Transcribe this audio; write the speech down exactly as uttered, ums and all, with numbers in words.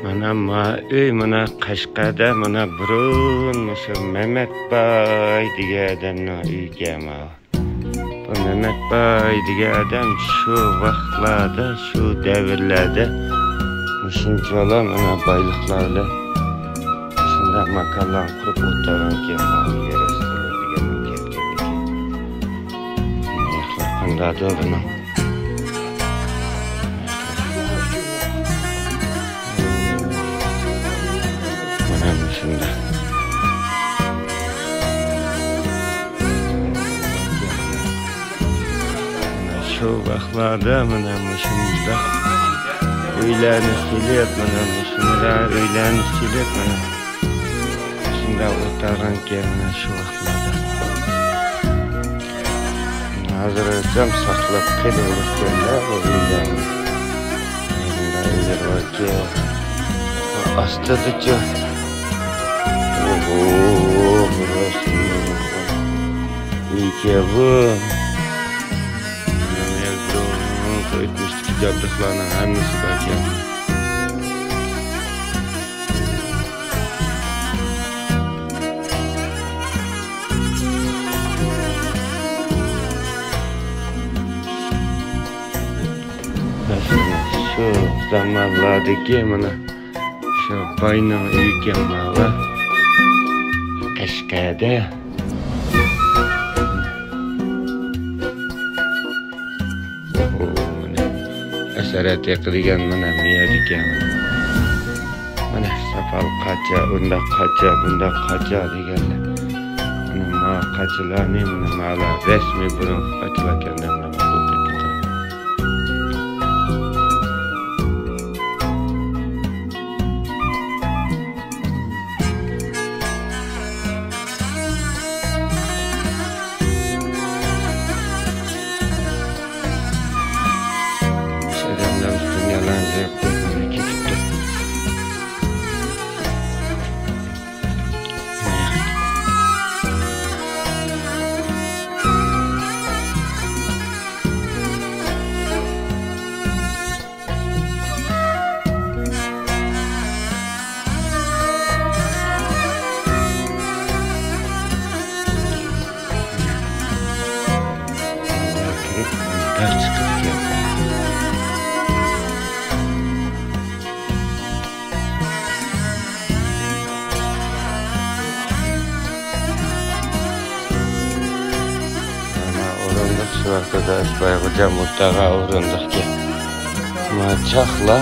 مانا ما ئۆي، مانا قەشقەردە، مانا بۇرۇن مۇشۇ مەمەت باي دېگەن ئادەمنىڭ ئۆيىكەن ماۋۇ. بۇ مەمەت باي دېگەن ئادەم شۇ ۋاقىتلاردا، شۇ دەۋرلەردە مۇشۇنچىۋالا مانا بايلىقلار بىلەن شۇنداق ماكانلارنى قۇرۇپ ئولتۇرغانىكەن، ماۋۇ يەر ئاستىلار دېگەن كەتكەندىكىن. ئاياقلار قانداقدۇ بۇنىڭ؟ مانا مۇشۇنداق. مانا شۇ ۋاقىتلاردا مانا مۇشۇنداق ئۆيلەرنى سېلىپ، مانا مۇشۇنداق ئۆيلەرنى سېلىپ، مانا شۇنداق ئولتۇرغانىكەن، مانا شۇ ۋاقىتلاردا. ھازىرغىچە ساقلاپ قېلىۋاتىدىكەن-دە بۇ ئۆيلەرنى. مۇنداق ئۆيلەر باركەن. ئاستىدىچۇ. ئوھو، بۇ راست ئۆيكەن بۇ. مانا بۇ ئۆتمۈشتىكى جابدۇقلارنىڭ ھەممىسى باركەن. شۇ زامانلاردىكى مانا شۇ باينىڭ ئۆيىكەن ماۋۇ. قەشقەردە. ئەسەر ئەتىقى دېگەن مانا مۇ يەردىكەن. مانا ساپال قاچا، ئۇنداق قاچا، بۇنداق قاچا دېگەنلەر. مانا ما قاچىلارنى، مانا مالا رەسمىي بۇرۇنقى قاچىلاركەن دەپ مانا بۇ قېتىمقى. ئادەملەر ئۈستىنى يالىڭاچ قويۇپ كېتىپتۇ. مانا ئورۇندۇق شۇ ۋاقتىدا ئىسمائىل خوجام ئولتۇرغان ئورۇندۇقكەن. مانا چاقلا.